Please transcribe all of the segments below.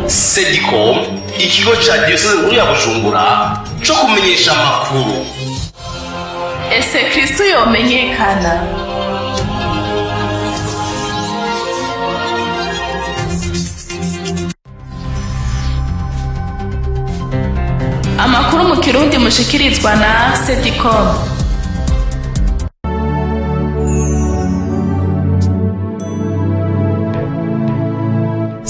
Sedicom, ikigo ca diyoseze nkuru ya Bujumbura co kumenyesha amakuru. Ese Kristo yomenyekana? Amakuru mu Kirundi mushikirizwa na Sedicom.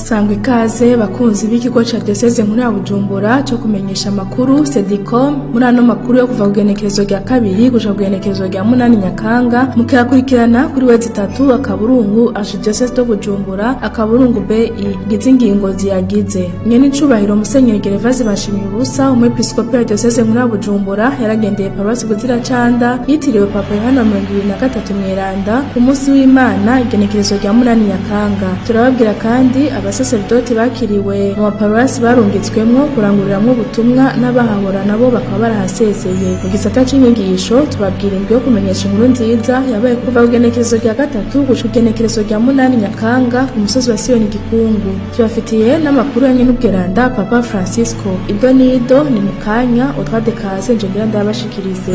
Sangwa ikaze bakunzi b'ikigo ca Diocese nkuru ya Bujumbura cyo kumenyesha amakuru Sedicom. Muri ano makuru yo kuva kugenekerezo rya 2 gushika kugenekerezo rya 8 Nyakanga, mukayakurikirana kuri wezi 3 akaburungu Archidiocese de Bujumbura akaburungu BI. Gize ingingo ziyagize: nyene icubahiro Musenyeri Gervase Bashimiye ubusa, umwepiskopi wa Diocese nkuru ya Bujumbura, yaragendeye paruwasi Buziracanda yitiriwe Papa Yohana 23 Mweranda ku munsi w'Imana igenekerezo rya 8 Nyakanga. Turababwira kandi abasaserdoti bakiriwe mu maparuwasi barungitswemwo kuranguriramwo ubutumwa n'abahahora nabo bakaba barahasezeye. Mu gisata c'inyigisho tubabwira indwi yo kumenyesha inkuru nziza yabaye kuva kugenekerezo rya 3 gushika kugenekerezo rya 8 Nyakanga ku musozi wa Siyoni Gikungu. Tubafitiye n'amakuru ya nyen'ubweranda Papa Francisco. Ido nido ni mukanya utwade kaze nje ngira ndabashikirize.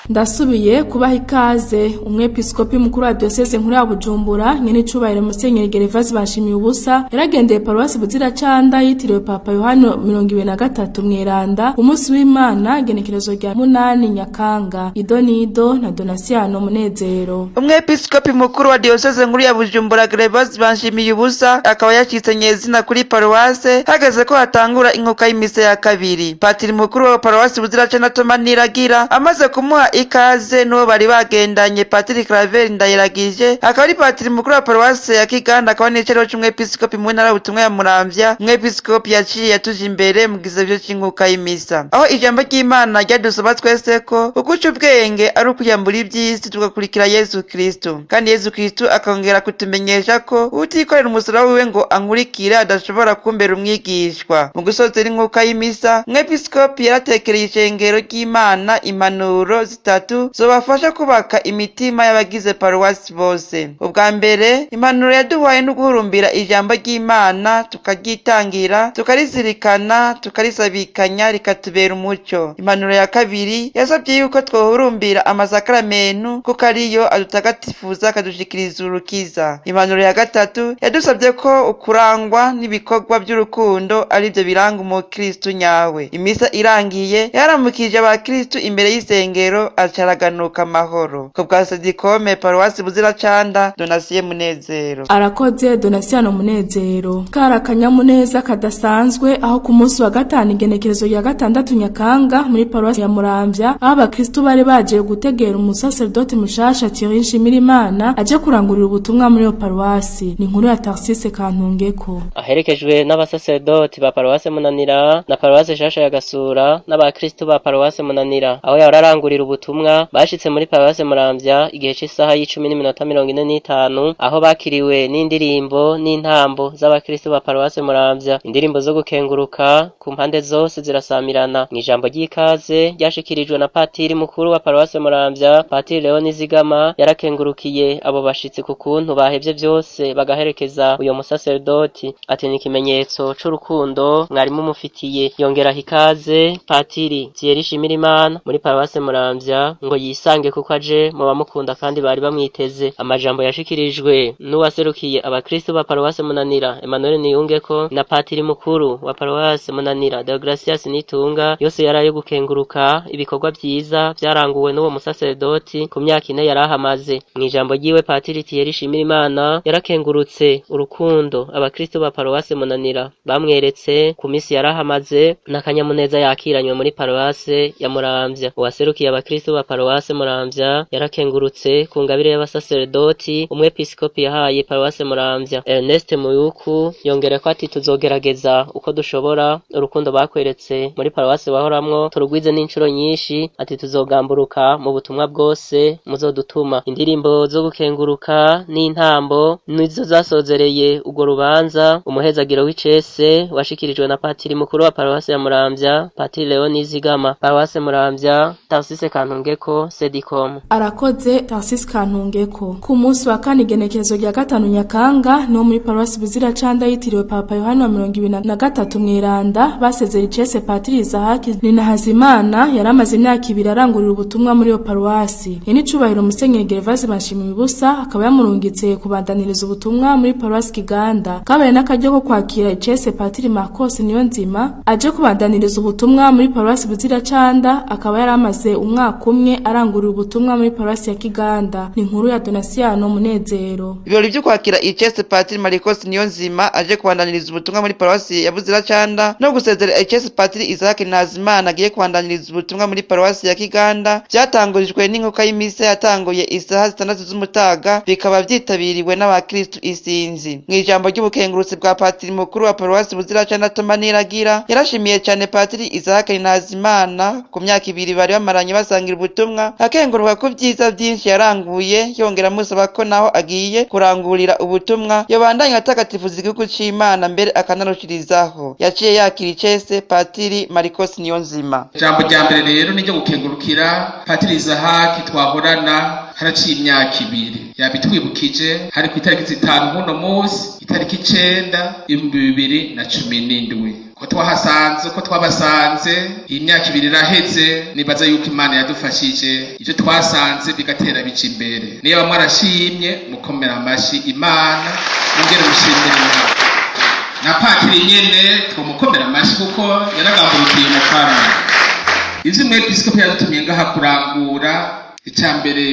Ndasubiye kubaha ikaze. Umwepiskopi mukuru wa Diocese nkuru ya Bujumbura, nyene icubahiro Musenyeri Gervase Bashimiye ubusa, yaragendeye paruwasi Buziracanda yitiriwe Papa Yohana 23 Mweranda umunsi w'Imana igenekerezo rya 8 Nyakanga. Idonido na Donasiano Munezero. Umwepiskopi mukuru wa Diocese nkuru ya Bujumbura Gervase Bashimiye ubusa akaba yacitse nyezina kuri paruwase hageze ko hatangura inkuka y'imise ya kabiri. Patiri mukuru wa paruwasi Buziracanda Toma Niragira amaze kumuha ikaze n'uwo bari bagendanye Patiri Claver Ndayiragije, akaba ari patiri mukuru wa paruwase ya Kiganda, akaba n'icariho c'umwepiskopi mu ntara y'ubutumwa ya Muramvya. Umwepiskopi yaciye yatuje imbere mu gisabisho c'inkuka y'imisa, aho ijambo ry'Imana ryadusaba twese ko uguca ubwenge ari ukwiyambura ivy'isi tugakurikira Yezu Kristo. Kandi Yezu Kristo akongera kutumenyesha ko utikorera umusaraba wiwe ngo ankurikire adashobora kumbera umwigishwa. Mu gusozera inkuka y'imisa, umwepiskopi yaratekereye ishengero ry'Imana impanuro zitatu zobafasha kubaka imitima y'abagize paruwasi bose. Ubwa mbere, impanuro yaduhaye no guhurumbira ijambo ry'Imana, tukaryitangira, tukarizirikana, tukarisabikanya, rikatubera umuco. Impanuro ya kabiri yasabye yuko twohurumbira amasakaramentu kuko ariyo adutagatifuza akadushikiriza urukiza. Impanuro ya gatatu yadusabye ko ukurangwa n'ibikorwa by'urukundo arivyo biranga umukristu nyawe. Imisa irangiye yaramukije abakristu imbere y'isengero acaraganuka amahoro. Ku bwa Sedikome, paruwasi Buziracanda, Donasiye Munezero. Arakoze Donasiano Munezero. Kari akanyamuneza kadasanzwe aho ku munsi wa gatanu igenekerezo rya 6 Nyakanga muri paruwasi ya Muramvya, aho abakristu bari baje gutegera umusaserdoti mushasha Thierry Nshimirimana aje kurangurira ubutumwa muri iyo paruwasi. Ni inkuru ya Tarsise Kantungeko. Aherekejwe n'abasaserdoti ba paruwasi Munanira na paruwasi Shasha ya Gasura n'abakristu ba paruwasi Munanira, aho yahora arangurira ubutumwa, bashitse muri paruwasi Muramvya igihe c'isaha y'10:45, aho bakiriwe n'indirimbo n'intambo z'abakristo ba paruwasi Muramvya. Indirimbo zo gukenguruka ku mpande zose zirasamirana. Mw'ijambo ry'ikaze ryashikirijwe na patiri mukuru wa paruwasi Muramvya, Patiri Leon Zigama, yarakengurukiye abo bashitsi ku kuntu bahevye vyose bagaherekeza uyo musaserdoti. Ati ni ikimenyetso c'urukundo mwarimu mufitiye. Yongeraho ikaze Patiri Thierry Shimirimana muri paruwasi Muramvya ngo yisange kuko aje mu bamukunda kandi bari bamwiteze. Amajambo yashikirijwe n'uwaserukiye abakristo ba paruwasi Munanira Emmanuel Niyungeko na patiri mukuru wa paruwasi Munanira Deogracias Nitunga yose yarayo gukenguruka ibikorwa vyiza vyaranguwe n'uwo musaserdoti ku myaka 4 yarahamaze. Mw'ijambo ryiwe Patiri Thierry Shimirimana yarakengurutse urukundo abakristo ba paruwasi Munanira bamweretse ku misi yarahamaze n'akanyamuneza yakiranywe muri paruwasi ya Muramvya. Uwaserukiye abakristo w'abakristo ba paruwase Muramvya yarakengurutse ku ngabire y'abasaseredoti umwepiskopi yahaye paruwase Muramvya. Ernest Muyuku yongera ko ati tuzogerageza uko dushobora urukundo bakweretse muri paruwase bahoramwo turugwize n'incuro nyinshi, ati tuzogamburuka mu butumwa bwose muzodutuma. Indirimbo zo gukenguruka n'intambo nizo zasozereye urwo rubanza. Umuhezagiro w'icese washikirijwe na patiri mukuru wa paruwase ya Muramvya, Patiri Leon Nizigama. Paruwase Muramvya, Tarsise Kantungeko, Sedicom. Arakoze Tarsis Kantungeko. Ku munsi wa kane, igenekerezo rya 5 Nyakanga, niwo muri paruwasi Buziracanda yitiriwe Papa Yohani wa 23 Mweranda basezera icese Patiri Isahaki Ninahazimana yari amaze imyaka 2 arangurira ubutumwa muri iyo paruwasi. Yeni cubahiro Musenyeri Gervase Banshimiye-Ubusa akaba yamurungitse kubandaniriza ubutumwa muri paruwasi Kiganda. Kabaye n'akaryo ko kwakira icese Patiri Marcos Niyonzima aje kubandaniriza ubutumwa muri paruwasi Buziracanda, akaba yari amaze umwaka umwe arangurira ubutumwa muri paruwasi ya Kiganda. Ni inkuru ya Donasiano Munezero. Ibirori vyo kwakira icese Patiri Marcos Niyonzima aje kubandaniriza ubutumwa muri paruwasi ya Buziracanda no gusezera icese Patiri Isaac Ntazimana agiye kubandaniriza ubutumwa muri paruwasi ya Kiganda vyatangurijwe n'inkuka y'imisa yatanguye isaha 6 z'umutaga, bikaba vyitabiriwe n'abakristu isinzi. Mw'ijambo ry'ubukengurutsi bwa Patiri mukuru wa paruwasi Buziracanda Toma Niragira, yarashimiye cane Patiri Isaac Ntazimana ku myaka 2 bari bamaranye basangira ubutumwa, akenguruka ku vyiza vyinshi yaranguye, yongera amusaba ko naho agiye kurangurira ubutumwa yobandanya atagatifuza igihugu c'Imana mbere akanarushirizaho. Yaciye yakira icese Patiri Marcos Niyonzima. Ijambo rya mbere rero niryo gukengurukira Patiri Isahaki twahorana haraciye imyaka 2, yabitwibukije hari ku itariki 5 nk'uno munsi, itariki 9 2017, ko twahasanze, ko twabasanze. Iyi myaka 2 iraheze, nibaza yuko Imana yadufashije, ivyo twasanze bigatera bica imbere. Niba mwarashimye mukomera amashi Imana, mwongere mushimire Imana. Na patiri nyene twomukomera amashi kuko yaragamburukiye Mukama. Ivyo umwepiskopi yadutumye ngaha kurangura, ica mbere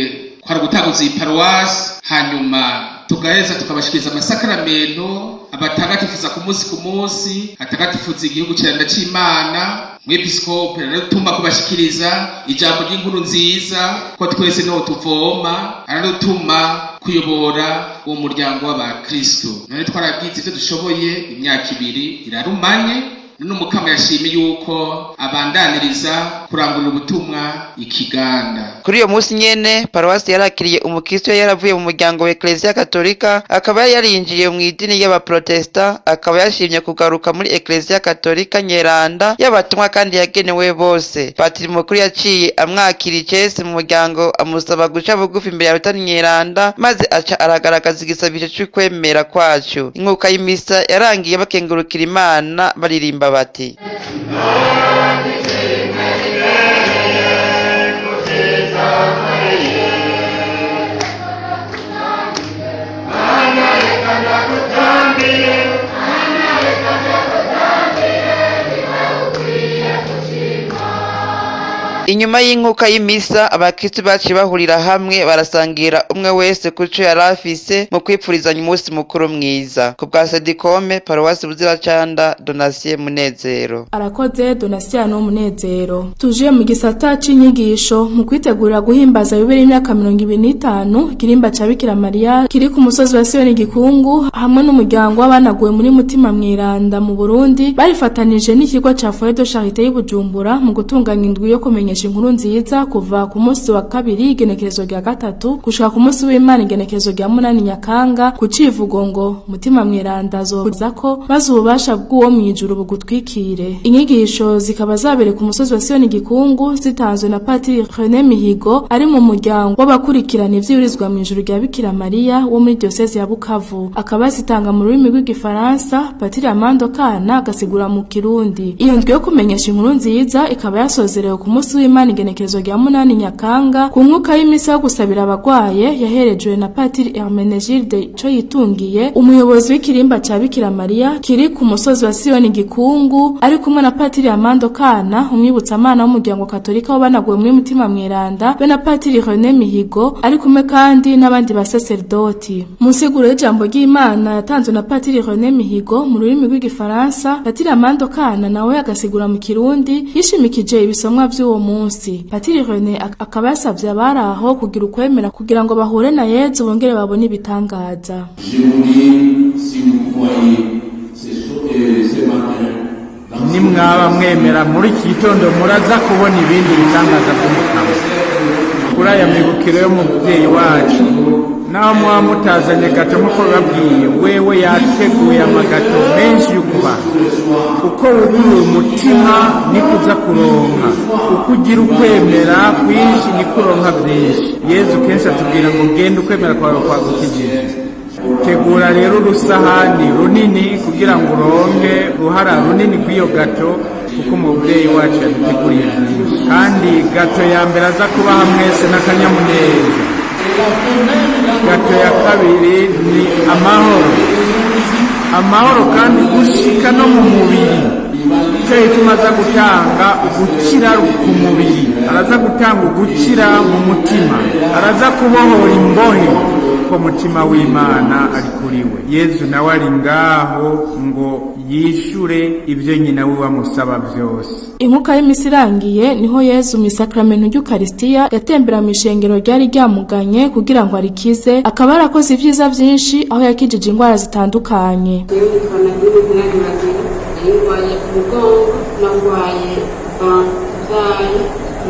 kwari ugutaguza iyi paruwasi, hanyuma tugaheza tukabashikiriza amasakaramentu abatagatifuza ku munsi ku munsi, atagatifuza igihugu kiranda c'Imana. Umwepiskopi aradutuma kubashikiriza ijambo ry'inkuru nziza ko twese niho tuvoma, aradutuma kuyobora uwo muryango w'abakristo. None twaragize ivyo dushoboye, imyaka 2 irarumanye. None Umukama yashimye yuko abandaniriza kurangurira ubutumwa Ikiganda. Kuri uyo munsi nyene paruwasi yarakiriye umukristo yari yaravuye mu muryango wa Eklezia Katolika, akaba yari yarinjiye mu idini y'abaprotesta, akaba yashimye kugaruka muri Eklezia Katolika Nyeranda y'abatumwa kandi yagenewe bose. Patiri mukuru yaciye amwakira icese mu muryango, amusaba guca bugufi imbere ya Rutani Nyeranda, maze aca aragaragaza igisabisho c'ukwemera kwacu. Inkuka y'imisa yarangiye bakengurukira Imana baririmba bati: Inyuma y'inkuka y'imisa, abakristu baciye bahurira hamwe barasangira, umwe wese kuco yari afise, mu kwipfurizanya umunsi mukuru mwiza. Ku bwa Sedikome, paruwasi Buziracanda, Donatien Munezero. Arakoze Donasiano Munezero. Tuje mu gisata c'inyigisho. Mu kwitegurira guhimbaza yubile y'imyaka 25 ikirimba ca Bikira Mariya kiri ku musozi wa Siyoni Gikungu, hamwe n'umuryango w'abanaguwe muri Mutima Mweranda mu Burundi barifatanije n'ikigo ca Foyer de Charité y'i Bujumbura mu gutunganya indwi yo kumenyesha inkuru nziza kuva ku munsi wa kabiri igenekerezo rya 3 gushika ku munsi w'Imana igenekerezo rya 8 Nyakanga, ku civugo ngo Mutima Mweranda azozako maze ububasha bw'uwo mw'ijuru bugutwikire. Inyigisho zikaba zabereye ku musozi wa Siyoni Gikungu, zitanzwe na Patiri René Mihigo ari mu muryango w'abakurikirana ivyiwirizwa mw'ijuru rya Bikira Mariya wo muri diocese ya Bukavu, akaba zitanga mu rurimi rw'igifaransa, Patiri Amando Kana agasigura mu Kirundi. Iyo ndwi yo kumenyesha inkuru nziza ikaba yasozerewe ku munsi w'Imana igenekerezo rya 8 Nyakanga ku nkuka y'imisa yo gusabira abagwaye yaherejwe na Patiri Hermenegilde Icoyitungiye, umuyobozi w'ikirimba ca Bikira Mariya kiri ku musozi wa Siyoni Gikungu, ari kumwe na Patiri Amando Kana, umwibutsamana w'umuryango Katolika w'abanaguwe muri Mutima Mweranda, be na Patiri René Mihigo, ari kumwe kandi n'abandi basaserdoti. Mu nsiguro y'ijambo ry'Imana yatanzwe na Patiri René Mihigo mu rurimi rw'igifaransa, Patiri Amando Kana nawe agasigura mu Kirundi, yishimikije ibisomwa vy'uwo munsi. munsi. Patiri René akaba yasavye abari aho kugira ukwemera kugira ngo bahure na Yezu bongere babone ibitangaza. Je vous dis, si vous croyez, ce matin, dans Nimwaba mwemera, muri iki gitondo muraza kubona ibindi bitangaza by'Umukama kuri aya mibukiro y'umubyeyi wacu. Naho muba mutazanye gâteau nk'uko babwiye, wewe yateguye amagâteau menshi yo kubaha. Uko wuguruye umutima niko uza kuronka, uko ugira ukwemera kwinshi niko uronka byinshi. Yezu kenshi atubwira ngo genda, ukwemera kwawe kwagukijije. Tegura rero urusahani runini kugira ngo uronke uruhara runini kw'iyo gâteau, kuko umubyeyi wacu yaduteguriye byinshi. Kandi gâteau ya mbere aza kubaha mwese n'akanyamuneza, gâteau ya kabiri ni amahoro, amahoro kandi gushika no mu mubiri. Icyo gituma aza gutanga ugukira ku mubiri, araza gutanga ugukira mu mutima, araza kubohora imbohe, ko mutima w'Imana ari kuri we. Yezu nawe ari ngaho ngo yishure ibyo nyina we bamusaba byose. Inkuka y'imisi irangiye, niho Yezu mu isakramentu ry'Ukaristiya yatembera mu ishengero ryari ryamuganye kugira ngo arikize. Akaba yarakoze ivyiza vyinshi, aho yakijije indwara zitandukanye. Jewe nitwa Nadine Ntiragibagira. Nari ndwaye umugongo, narwaye byaye,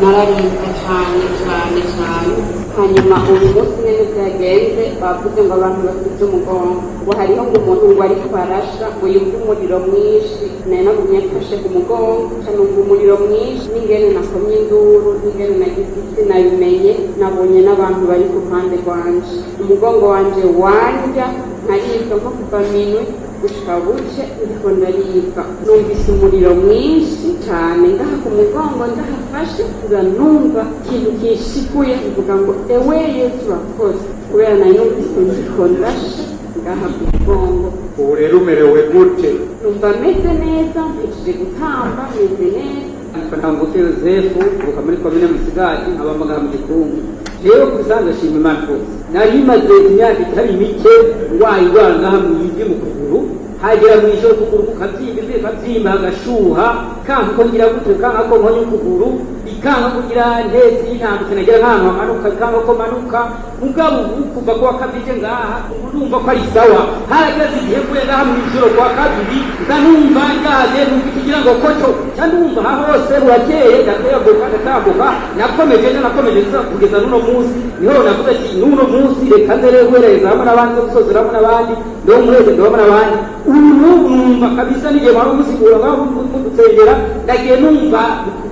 nararibwa cyane cyane cyane. Hanyuma uyu munsi nyene byagenze, bavuze ngo abantu bafite umugongo, ngo hariho ngo umuntu ngo ariko arasha, ngo yumve umuriro mwinshi. Nari nagumye mfashe ku mugongo, nca numva umuriro mwinshi, n'ingene nakomye induru, n'ingene nagize iki, nabimenye nabonye n'abantu bari ku ruhande rwanje. Umugongo wanje wandya, nkaribwa nko kuva minwe gushika buce, ndiko ndaribwa. Numvise umuriro mwinshi cyane ngaha ku mugongo, ndahafashe, nza numva ikintu kinshikuye, mvuga ngo ewe Yesu urakoze, kubera nari numvise ndiko ndasha ngaha ku mugongo. Ubu rero umerewe gute? Numva meze neza, mpejeje gutamba, meze neza. Nitwa Ntanguke Yosefu, mvuka muri komine Musigati, nkaba mu Gikungu. Rero ku bisanzwe ashima Imana rwose. Nari maze imyaka itari mike ndwaye indwara ngaha mu ivi, mu kuguru. Hagera mu ijoro ukuguru kukabyimba, ivi bikabyimba, hagashuha, kanka ko ngira gute, kanka ko nkonya ukuguru, ikanka kugira ntezi y'intambwe nagira nk'ahantu hamanuka, ikanka ko manuka. Mugabo ubu kuva kuwa kabiri ngaha, ubu numva ko ari sawa. Harageze igihe mvuye ngaha mu ijoro kuwa kabiri, nza numva ngaze, numva ikigira ngo koco ca, ndumva aha hose burakeye, ndakwiraguka, ndatambuka, nakomeje nje, nakomeje nza kugeza n'uno munsi. Niho navuze ati n'uno munsi reka nze rero guhereza hamwe n'abandi, gusozera hamwe n'abandi, ndo muheze ndo n'abandi. Ubu n'ubu numva kabisa n'igihe mwari musigura ngaho mudusengera, ndagiye numva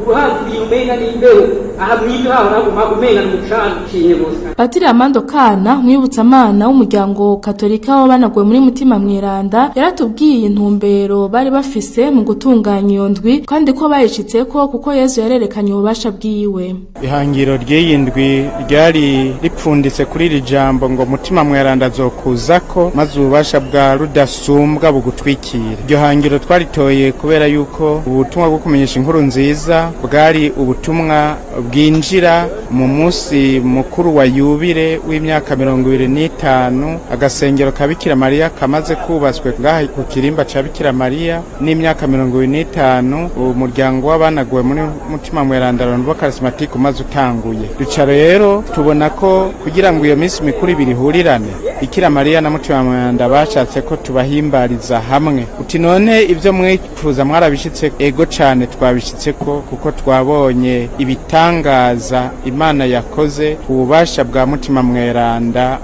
uruhazi ibintu umenga n'imbeho aha mw'ibyo haho, naguma umenga n'umucanga ucinye gusa. Patiri Amando Kana, mwibutsamana w'umuryango katolika w'abanaguwe muri Mutima Mweranda, yaratubwiye intumbero bari bafise mu gutunganya iyo ndwi, kandi ko bayishitseko kuko Yezu yarerekanye ububasha bwiwe. Ihangiro ry'iyi ndwi ryari ripfunditse kuri iri jambo ngo Mutima Mweranda azokuzako maze ububasha bwa rudasumbwa bugutwikira. Iryo hangiro twaritoye kubera yuko ubutumwa bwo kumenyesha inkuru nziza bwari ubutumwa bwinjira mu munsi mukuru wa yubile w'imyaka 25 agasengero ka Bikira Mariya kamaze kubatswe ngaha ku kirimba ca Bikira Mariya, n'imyaka 25 umuryango w'abanaguwe muri Mutima Mweranda Renouveau Charismatique umaze utanguye. Duca rero tubona ko kugira ngo iyo minsi mikuru ibiri ihurirane, Bikira Mariya na Mutima Mweranda bashatse ko tubahimbariza hamwe. Uti none ibyo mwifuza mwarabishitse? Ego cane, twabishitseko, kuko twabonye ibitangaza Imana yakoze ku bubasha bwa Mutima Mweranda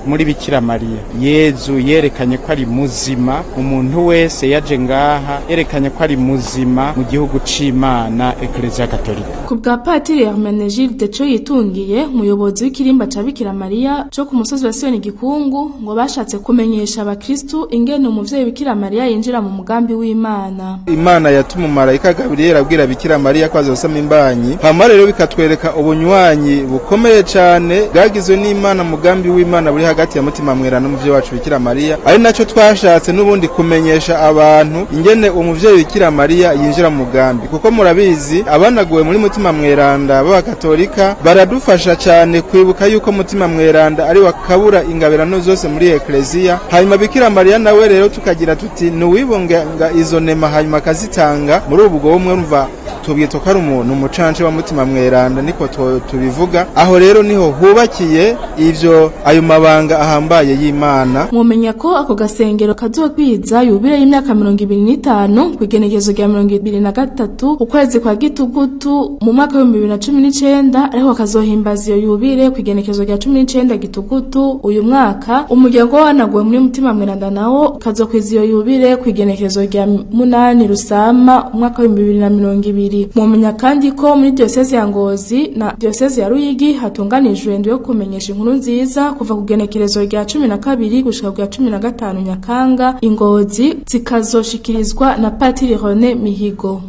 muri Bikira Mariya. Yezu yerekanye ko ari muzima, umuntu wese yaje ngaha yerekanye ko ari muzima mu gihugu c'Imana, Eklezia Katolika. Ku bwa Patiri Hermenegilde Co yitungiye, umuyobozi w'ikirimba ca Bikira Mariya co ku musozi wa Siyoni Gikungu, ngo bashatse kumenyesha abakristu ingene umuvyeyi Bikira Mariya yinjira mu mugambi w'Imana. Imana yatuma umumarayika Gaburiyeli abwira Bikira Mariya ko azosama imbanyi, hama rero bikaba bikatwereka ubunywanyi bukomeye cyane bwagizwe n'Imana, mugambi w'Imana buri hagati ya Mutima Mweranda n'umuvyeyi wacu Bikira Mariya, ari nacyo twashatse n'ubundi kumenyesha abantu ingene umuvyeyi Bikira Mariya yinjira mu mugambi, kuko murabizi abanaguwe muri Mutima Mweranda b'Abakatolika baradufasha cyane kwibuka yuko Mutima Mweranda ari wakabura ingabirano zose muri Ekleziya. Hanyuma Bikira Mariya nawe rero tukagira tuti nuwibonga izo nema hanyuma akazitanga muri ubwo bumwe. Mva tubwita ko ari umuntu umucance wa Mutima Mweranda, niko tubivuga. Aho rero niho hubakiye ivyo ayo mabanga ahambaye y'Imana. Mwomenya ko ako gasengero kazokwiza yubile y'imyaka 25 kw'igenekerezo rya 23 ukwezi kwa Gitugutu mu mwaka wa 2019, ariko kazohimbaza iyo yubile kw'igenekerezo rya 19 Gitugutu uyu mwaka. Umuryango wanaguwe muri Mutima Mweranda nawo kazokwiza iyo yubile kw'igenekerezo rya 8 Rusama umwaka wa 2020. Mwomenya kandi ko muri diocese ya Ngozi na diocese ya Ruyigi hatunganijwe indwi yo kumenyesha inkuru nziza kuva ku genekerezo rya 12 gushika ku 15 Nyakanga. Ingozi zikazoshikirizwa na Patiri René Mihigo.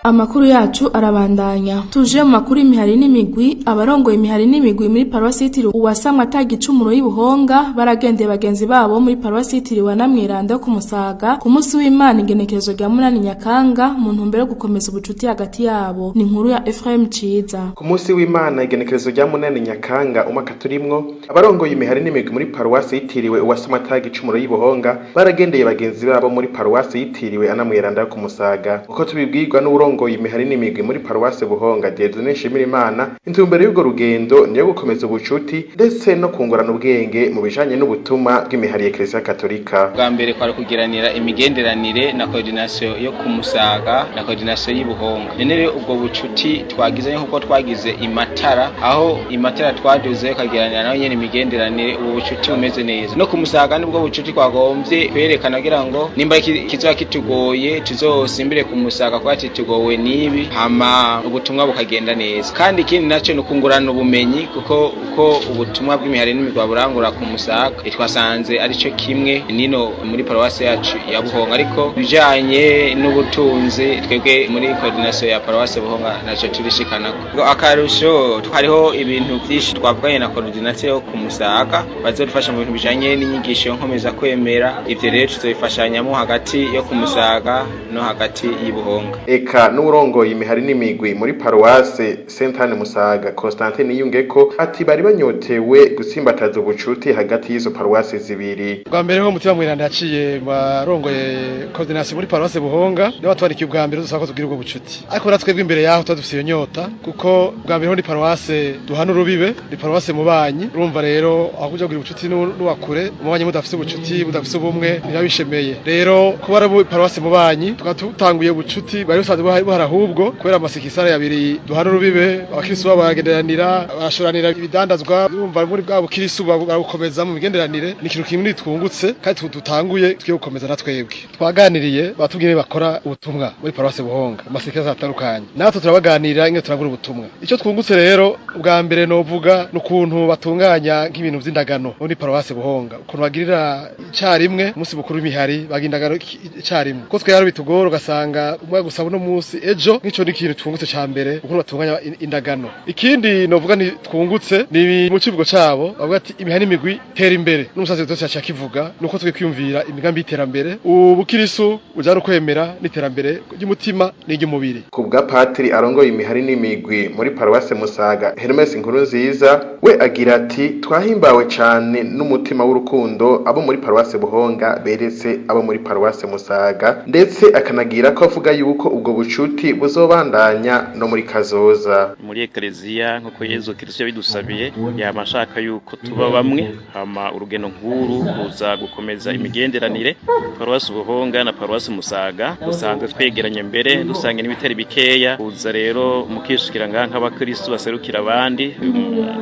Amakuru yacu arabandanya. Tuje mu makuru imihari n'imigwi. Abarongoye imihari n'imigwi muri paruwasi yitiriwe Uwasamwa Atagicumuro y'Ibuhonga baragendeye bagenzi babo muri paruwasi yitiriwe Anamweranda ku Musaga ku munsi w'Imana igenekerezo rya 8 Nyakanga mu ntumbero yo gukomeza ubucuti hagati yabo. Ni inkuru ya Ephraim Ciza. Ku munsi w'Imana igenekerezo rya 8 Nyakanga umwaka turimwo, abarongoye imihari n'imigwi muri paruwasi yitiriwe Uwasamwa Atagicumuro y'Ibuhonga baragendeye bagenzi babo muri paruwasi yitiriwe Anamweranda ku Musaga. Uko tubibwirwa n'urongo imihari n'imigwi muri paruwase Buhonga Dieudonné Nshimirimana, intumbero y'urwo rugendo niyo gukomeza ubucuti ndetse no kungurana ubwenge mu bijanye n'ubutumwa bw'imihari ya Eklezia Katolika. Bwa mbere kwari kugiranira imigenderanire na coordination yo kumusaga na coordination y'Ibuhonga. None rero ubwo bucuti twagize nkuko twagize imatara, aho imatara twaduze kagiranira nayo nyene imigenderanire, ubu bucuti bumeze neza. No kumusaga nibwo bucuti twagomvye kwerekana kugira ngo nimba kizoba kitugoye tuzosimbire kumusaga kwa tugowe nibi, hama ubutumwa bukagenda neza. Kandi ikindi naco ni ukungurana ubumenyi, kuko uko ubutumwa bw'imihari n'imigwa burangura ku Musaga twasanze arico kimwe nino muri paruwasi yacu ya Buhonga, ariko bijanye n'ubutunzi twebwe muri coordination ya paruwasi Buhonga naco turishikanako. Akarusho hariho ibintu byinshi twavuganye na coordination yo ku Musaga bazodufasha mu bintu bijanye n'inyigisho nkomeza kwemera. Ivyo rero tuzobifashanyamo hagati yo ku Musaga no hagati y'Ibuhonga. Eka n'urongoye imihari n'imigwi muri paruwase Sentane Musaga Constantin Niyungeko ati bari banyotewe gutsimbataza ubucuti hagati y'izo paruwase zibiri. Bwa mbere ho Mutima Mweranda yaciye barongoye coordination muri paruwase Buhonga nibo batwandikiye ubwa mbere dusaba ko tugira ubwo bucuti, ariko natwebwe imbere yaho tuba dufise iyo nyota, kuko bwa mbere ho ni paruwase duhana urubibe, ni paruwase mubanyi. Urumva rero aho kuja kugira ubucuti n'uwakure umubanyi mudafise ubucuti mudafise ubumwe ntibabishemeye. Rero kuba ari paruwase mubanyi tukaba tutanguye ubucuti bari busanzwe buhari, ahubwo kubera amasekisara yabiri duhana urubibe, abakristo babagenderanira barashoranira ibidandazwa, urumva muri bwa bukristo barabukomeza mu migenderanire. Ni ikintu kimwe twungutse kandi dutanguye tugiye gukomeza na twebwe. Twaganiriye batubwiye bakora ubutumwa muri paruwase Buhonga amasekisara atandukanye, natwe turabaganirira ingene turangura ubutumwa. Icyo twungutse rero ubwa mbere novuga n'ukuntu batunganya nk'ibintu vy'indagano muri paruwase Buhonga, ukuntu bagirira icarimwe umunsi mukuru w'imihari bagira indagano icarimwe, kuko twe yari bitugora ugasanga umwe gusa uno munsi ejo. Nk'ico ni ikintu twungutse ca mbere, ukuntu batunganya indagano. Ikindi novuga ni twungutse ni mu kivugo cabo bavuga ati imihari n'imigwi tera imbere, n'umusazi wese yaciye akivuga nuko twe kwiyumvira imigambi y'iterambere, ubukirisu bujana kwemera n'iterambere ry'umutima n'iry'umubiri. Ku bwa patiri arongoye imihari n'imigwi muri paruwase Musaga Hermes Nkurunziza, we agira ati twahimbawe cane n'umutima w'urukundo abo muri paruwase Buhonga beretse abo muri paruwase Musaga, ndetse akanagira ko avuga yuko ubwo bucuti buzobandanya no muri kazoza. Muri Ekleziya nkuko Yezu Kristo yabidusabiye yama ashaka yuko tuba bamwe, hama urugendo nkuru ruza gukomeza imigenderanire. Paruwasi Buhonga na paruwasi Musaga dusanzwe twegeranye mbere dusanga n'ibitari bikeya, kuza rero mukishikira ngaha nk'abakristo baserukira abandi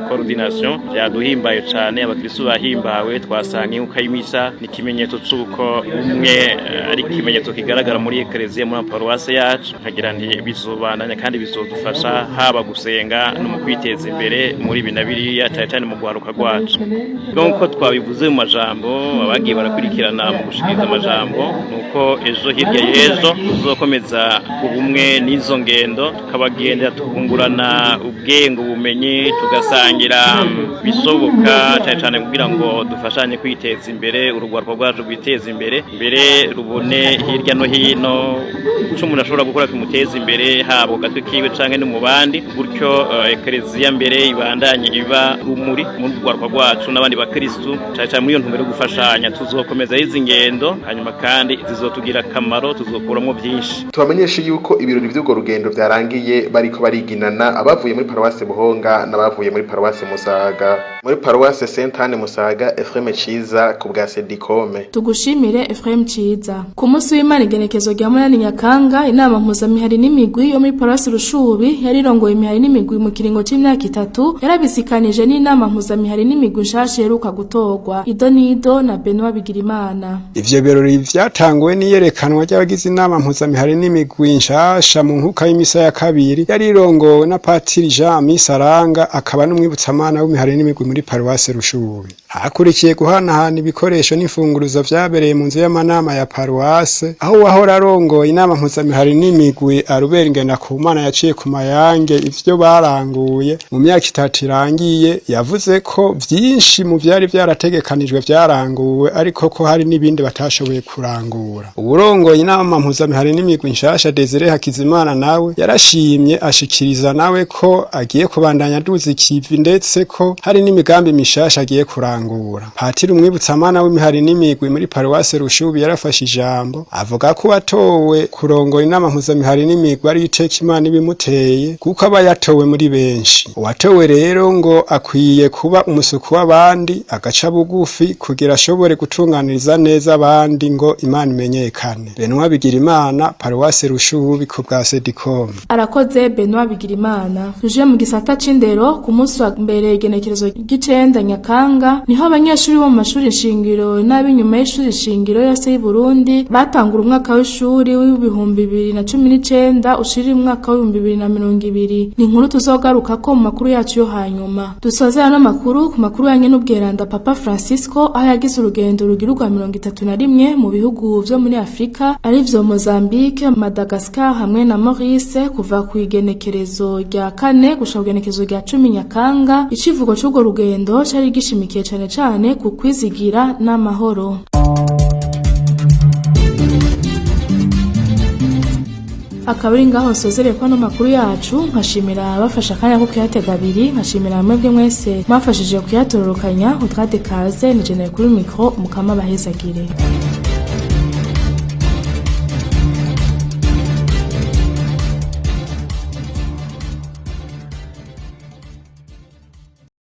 coordination byaduhimbaye cane, abakristo bahimbawe. Twasanga inkuka y'imisa ni ikimenyetso c'uko umwe ari ikimenyetso kigaragara muri Ekleziya muri paruwasi yacu. Nkagira nti bizobandanya kandi bizodufasha haba gusenga no mu kwiteza imbere muri ibi na biriya, cyane cyane mu rwaruka rwacu. Nk'uko twabivuze mu majambo, abagiye barakurikirana mu gushikiriza amajambo, nuko ejo hirya y'ejo tuzokomeza ubumwe n'izo ngendo, tukabagendera, tukungurana ubwenge, ubumenyi, tugasangira bishoboka, cyane cyane kugira ngo dufashanye kwiteza imbere, urugwaruka rwacu rwiteza imbere, mbere rubone hirya no hino ico umuntu ashobora gukora kimuteza imbere, haba ku gatwe kiwe canke no mu bandi. Gutyo ekereziya mbere ibandanye iba rumuri mu rugwaruka rwacu n'abandi bakristu, cyane cyane muri iyo ntumbero yo gufashanya. Tuzokomeza izi ngendo, hanyuma kandi zizotugira akamaro, tuzokuramo byinshi. Tubamenyeshe yuko ibirori vy'urwo rugendo vyarangiye bariko bariginana abavuye muri paruwase Buhonga n'abavuye muri paruwase Musaga. Muri paruwase Sainte Anne Musaga, Ephraim Ciza ku bwa Sedikome. Tugushimire Ephraim Ciza. Ku munsi w'Imana igenekezo rya 8 Nyakanga, inama mpuzamihari n'imigwi yo muri paruwasi Rushubi yarirongoye imihari n'imigwi mu kiringo c'imyaka 3 yarabisikanije n'inama mpuzamihari n'imigwi nshasha iheruka gutorwa. Idonido na Benoit Bigirimana. Ivyo birori vyatanguwe n'iyerekanwa ry'abagize inama mpuzamihari n'imigwi nshasha mu nkuka y'imisa ya kabiri yarirongowe na Patiri Jean Misaranga, akaba n'umwibutsamana w'imihari n'imigwi muri paruwasi Rushubi. Hakurikiye guhanahana ibikoresho n'imfunguruzo vyabereye mu nzu y'amanama ya paruwase, aho wahora arongoye inama mpuzamihari n'imigwi Arubera Ngendakumana yaciye ku mayange ivyo baranguye mu myaka 3 irangiye. Yavuze ko vyinshi mu vyari vyarategekanijwe vyaranguwe, ariko ko hari n'ibindi batashoboye kurangura. Uwurongoye inama mpuzamihari n'imigwi nshasha Desire Hakizimana nawe yarashimye, ashikiriza nawe ko agiye kubandanya aduza ikivi, ndetse ko hari n'imigambi mishasha agiye kurangura. Patiri umwibutsamana w'imihari n'imigwi muri paruwase Rushubi yarafashe ijambo avuga ko watowe kurongora inama mpuzamihari n'imigwi ari iteka Imana ibimuteye, kuko aba yatowe muri benshi. Uwatowe rero ngo akwiye kuba umusuku w'abandi, agaca bugufi kugira ashobore gutunganiriza neza abandi ngo Imana imenyekane. Benoit Bigirimana, paruwase Rushubi ku bwa Sedikome. Arakoze Benoit Bigirimana. Tuje mu gisata c'indero. Ku munsi wa mbere igenekerezo ry'icenda Nyakanga niho abanyeshuri bo mu mashuri shingiro n'ab'inyuma y'ishuri shingiro yose y'u Burundi batangura umwaka w'ishuri w'2019 ushirira umwaka w'2020. Ni inkuru tuzogaruka ko mu makuru yacu yo hanyuma. Dusozera no makuru ku makuru yanye n'ubweranda Papa Francisco, aho yagize urugendo rugirwa 31 mu bihugu vyo muri Afrika, arivyo Mozambique, Madagascar hamwe na Maurice, kuva ku igenekerezo rya 4 gushika ku igenekerezo rya 10 Nyakanga. Icivugo c'urwo rugendo cari gishimikiye cane cane ku kwizigira n'amahoro. Akaba ari ngaho nsozereye kwano makuru yacu, nkashimira abafasha akanya ko kuyatega abiri, nkashimira mwebwe mwese mwafashije kuyatororokanya. Utwate kaze ni jenere kuri mikro, mukama bahezagire.